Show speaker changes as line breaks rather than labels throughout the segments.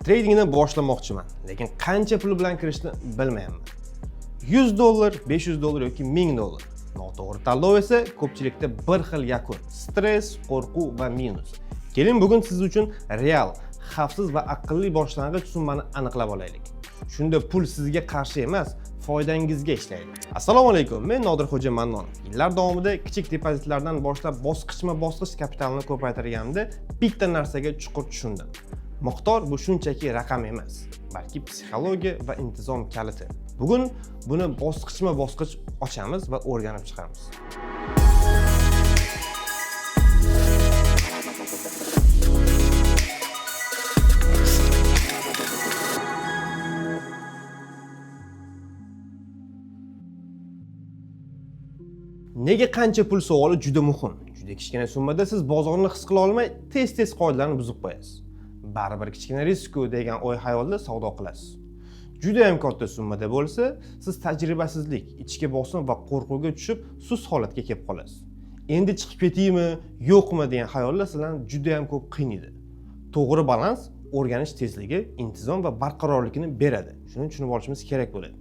Tradingni boshlamoqchiman, lekin qancha pul bilan kirishni bilmayapman. 100 dollar, 500 dollar yoki 1000 dollar. Noto'g'ri tanlov esa ko'pchilikda bir xil yakun: stress, qo'rquv va minus. Keling, bugun siz uchun real, xavfsiz va aqlli boshlang'ich summani aniqlab olaylik. Shunda pul sizga qarshi emas, foydangizga ishlaydi. Assalomu alaykum, men Nodirxo'ja Mannonov. Yillar davomida kichik depozitlardan boshlab bosqichma-bosqich kapitalni ko'paytirganimda bitta narsaga chuqur tushundim. Miqdor bu shunchaki raqam emas, balki psixologiya va intizom kaliti. Bugun buni bosqichma-bosqich ochamiz va o'rganib chiqamiz. Nega qancha pul savoli juda muhim. Juda kichkina summada siz bozorni his qila olmay, tez-tez qoidalarni buzib qo'yasiz. Baribir kichkina risk-ku degan o'y xayolda savdo qilasiz. Juda ham katta summada bo'lsa, siz tajribasizlik, ichki bosim va qo'rquvga tushib, sust holatga kelib qolasiz. Endi chiqib ketaymi, yo'qmi degan xayollar sizlarni juda ham ko'p qiynaydi. To'g'ri balans o'rganish tezligi, intizom va barqarorlikni beradi. Shuni tushunib olishimiz kerak bo'ladi.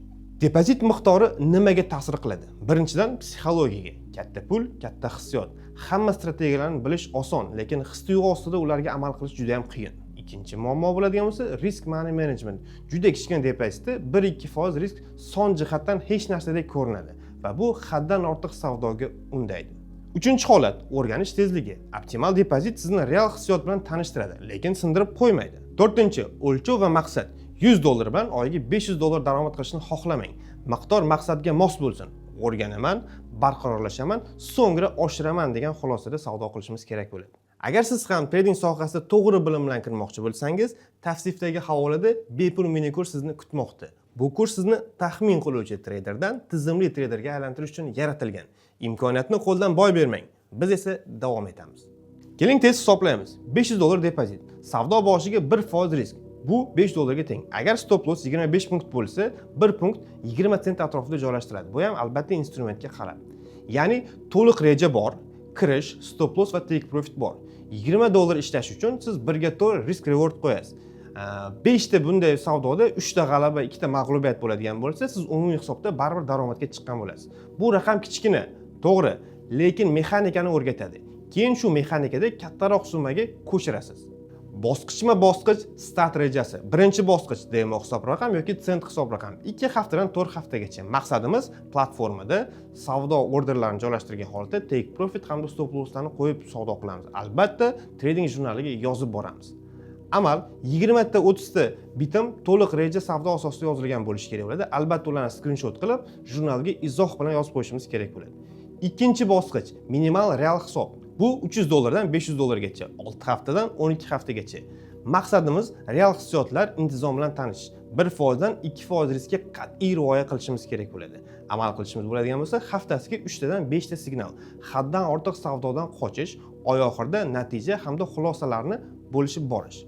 Depozit miqdori nimaga ta'sir qiladi? Birinchidan, psixologiyaga. Katta pul, katta hissiyot. Hamma strategiyalarni bilish oson, lekin his tuyg'u ostida ularga amal qilish juda ham qiyin. Ikkinchi muammo bo'ladigan bo'lsa, risk money management. Juda kichkina depozitda 1-2% risk son jihatdan hech narsadek ko'rinadi va bu haddan ortiq savdoga undaydi. Uchinchi holat o'rganish tezligi. Optimal depozit sizni real hissiyot bilan tanishtiradi, lekin sindirib qo'ymaydi. To'rtinchi, o'lchov va maqsad. 100 dollar bilan oyiga 500 dollar daromad qilishni xohlamang. Miqdor maqsadga mos bo'lsin. O'rganaman, barqarorlashaman, so'ngra oshiraman degan xulosada savdo qilishimiz kerak bo'ladi. Agar siz ham trading sohasida to'g'ri bilim bilan kirmoqchi bo'lsangiz, tavsifdagi havolada bepul mini kurs sizni kutmoqda. Bu kurs sizni taxmin qiluvchi treyderdan tizimli treyderga aylantirish uchun yaratilgan. Imkoniyatni qo'ldan boy bermang. Biz esa davom etamiz. Keling, tez hisoblaymiz. 500 dollar depozit. Savdo boshiga 1% risk. Bu 5 dollarga teng. Agar stop loss 25 punkt bo'lsa, 1 punkt 20 sent atrofida joylashtiradi. Bu ham albatta instrumentga qarab. Ya'ni to'liq reja bor, kirish, stop loss va take profit bor. 20 dollar ishlash uchun siz 1:4 risk reward qo'yasiz. 5 ta bunday savdoda 3 ta g'alaba, 2 ta mag'lubiyat bo'ladigan bo'lsa, siz umumiy hisobda baribir daromadga chiqqan bo'lasiz. Bu raqam kichkina, to'g'ri, lekin mexanikani o'rgatadi. Keyin shu mexanikada kattaroq summaga ko'chirasiz. Bosqichma bosqich start rejasi. Birinchi bosqich demo hisob raqam yoki sent hisob raqam. 2 haftadan 4 haftagacha. Maqsadimiz platformada savdo orderlarini joylashtirgan holatda take profit hamda stop losslarni qo'yib savdo qilamiz. Albatta, trading jurnaliga yozib boramiz. Amal 20 ta 30 ta bitim to'liq reja savdo asosida yozilgan bo'lishi kerak bo'ladi. Albatta, ularni skrinshot qilib, jurnalga izoh bilan yozib qo'yishimiz kerak bo'ladi. Ikkinchi bosqich minimal real hisob. Bu 300 dollardan 500 dollargacha, 6 haftadan 12 haftagacha. Maqsadimiz real hissiyotlar, intizom bilan tanishish. 1% dan 2% riskka qat'iy rioya qilishimiz kerak bo'ladi. Amal qilishimiz bo'ladigan bo'lsa, haftasiga 3 tadan 5 ta signal. Haddan ortiq savdodan qochish, oy oxirida natija hamda xulosalarni bo'lishib borish.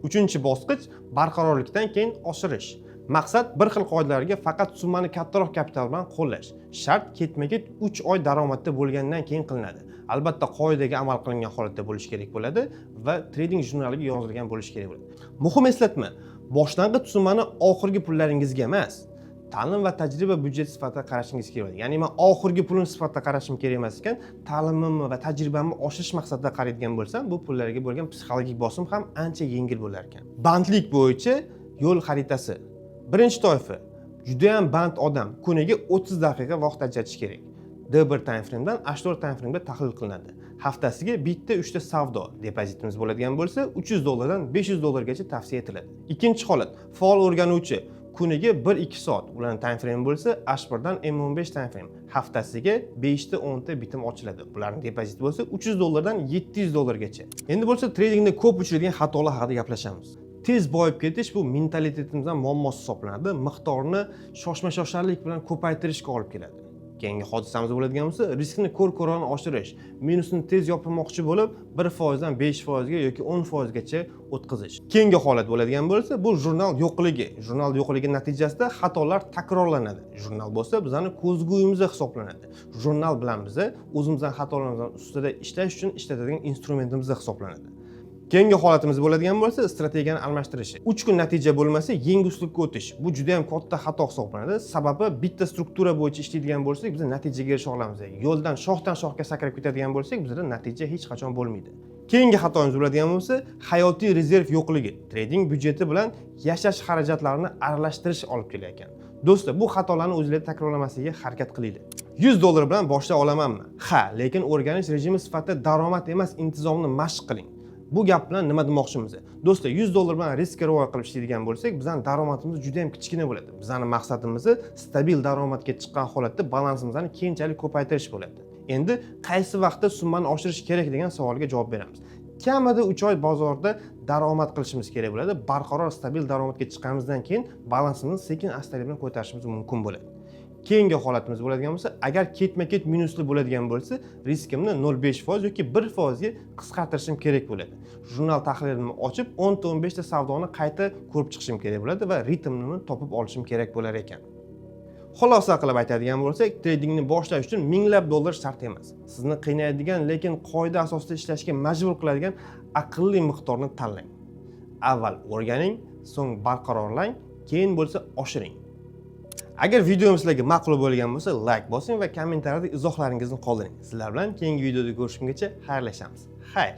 Uchinchi bosqich barqarorlikdan keyin oshirish. Maqsad bir xil qoidalarga faqat summani kattaroq kapital bilan qo'llash. Shart ketma-ket 3 oy daromadda bo'lgandan keyin qilinadi. Albatta, qoidaga amal qilingan holatda bo'lishi kerak bo'ladi va trading jurnaliga yozilgan bo'lishi kerak bo'ladi. Muhim eslatma: boshlang'ich summani oxirgi pullaringizga emas, ta'lim va tajriba byudjeti sifatida qarashingiz kerak bo'ladi. Ya'ni men oxirgi pulim sifatida qarashim kerak emas ekan, ta'limimni va tajribamni oshirish maqsadida qaraydigan bo'lsam, bu pullarga bo'lgan psixologik bosim ham ancha yengil bo'lar ekan. Bandlik bo'yicha yo'l xaritasi. Birinchi toifa juda ham band odam, kuniga 30 daqiqa vaqt ajratish kerak. D1 time frame'dan H4 time frame'ga tahlil qilinadi. Haftasiga bitta 3 ta savdo depozitimiz bo'ladigan bo'lsa, 300 dollardan 500 dollargacha tavsiya etiladi. Ikkinchi holat faol o'rganuvchi, kuniga 1-2 soat, ularning time frame bo'lsa H1 dan M15 time frame. Haftasiga 5 ta 10 ta bitim ochiladi. Ularning depoziti bo'lsa 300 dollardan 700 dollargacha. Endi bo'lsa tradingda ko'p uchraydigan xatolar haqida gaplashamiz. Tez boyib ketish bu mentalitetimizdan muammosi hisoblanadi. Miqdorni shoshma-shosharlik bilan ko'paytirishga olib keladi. Keyingi hodisamiz bo'ladigan bo'lsa, riskni ko'r-ko'rona oshirish, minusni tez yopmoqchi bo'lib 1% dan 5% ga yoki 10% gacha o'tkazish. Keyingi holat bo'ladigan bo'lsa, bu jurnal yo'qligi. Jurnal yo'qligi natijasida xatolar takrorlanadi. Jurnal bo'lsa bizani ko'zguyimiz hisoblanadi. Jurnal bilan biza o'zimizdan xatolarimiz ustida ishlash uchun ishlatadigan instrumentimiz hisoblanadi. Keyingi holatimiz bo'ladigan bo'lsa, strategiyani almashtirishi. 3 kun natija bo'lmasa, yangi uslubga o'tish. Bu juda ham katta xato hisoblanadi. Sababi bitta struktura bo'yicha ishlaydigan bo'lsak, biz natijaga erisha olamiz. Yo'ldan shoxdan shoxga sakrab ketadigan bo'lsak, bizda natija hech qachon bo'lmaydi. Keyingi xatomiz bo'ladigan bo'lsa, hayotiy rezerv yo'qligi, trading byudjeti bilan yashash xarajatlarini aralashtirish olib kelar ekan. Do'stlar, bu xatolarni o'zinglar takrorlamaslikka harakat qilinglar. 100 dollar bilan boshlay olamanmi? Ha, lekin o'rganish rejimi sifatida daromad emas, intizomni mashq qiling. Bu gap bilan nima demoqchimiz? Do'stlar, 100 dollar bilan riskka rioya qilib ishlaydigan bo'lsak, bizning daromadimiz juda ham kichkina bo'ladi. Bizning maqsadimiz stabil daromadga chiqqan holatda balansimizni keyinchalik ko'paytirish bo'ladi. Endi qaysi vaqtda summani oshirish kerak degan savolga javob beramiz. Kamida 3 oy bozorda daromad qilishimiz kerak bo'ladi. Barqaror, stabil daromadga chiqqanimizdan keyin balansimizni sekin astalik bilan ko'tarishimiz mumkin bo'ladi. Keyingi holatimiz bo'ladigan bo'lsa, agar ketma-ket minusli bo'ladigan bo'lsa, riskimni 0,5% yoki 1% ga qisqartirishim kerak bo'ladi. Jurnal tahlilimni ochib, 10 ta 15 ta savdoni qayta ko'rib chiqishim kerak bo'ladi va ritmini topib olishim kerak bo'lar ekan. Xulosa qilib aytadigan bo'lsak, tradingni boshlash uchun minglab dollar shart emas. Sizni qiynaydigan, lekin qoida asosida ishlashga majbur qiladigan aqlli miqdorni tanlang. Avval o'rganing, so'ng barqarorlang, keyin bo'lsa oshiring. Agar videom sizlarga ma'qul bo'lgan bo'lsa, layk bosing va kommentariyada izohlaringizni qoldiring. Sizlar bilan keyingi videoda ko'rishgungacha xayrlashamiz. Xayr.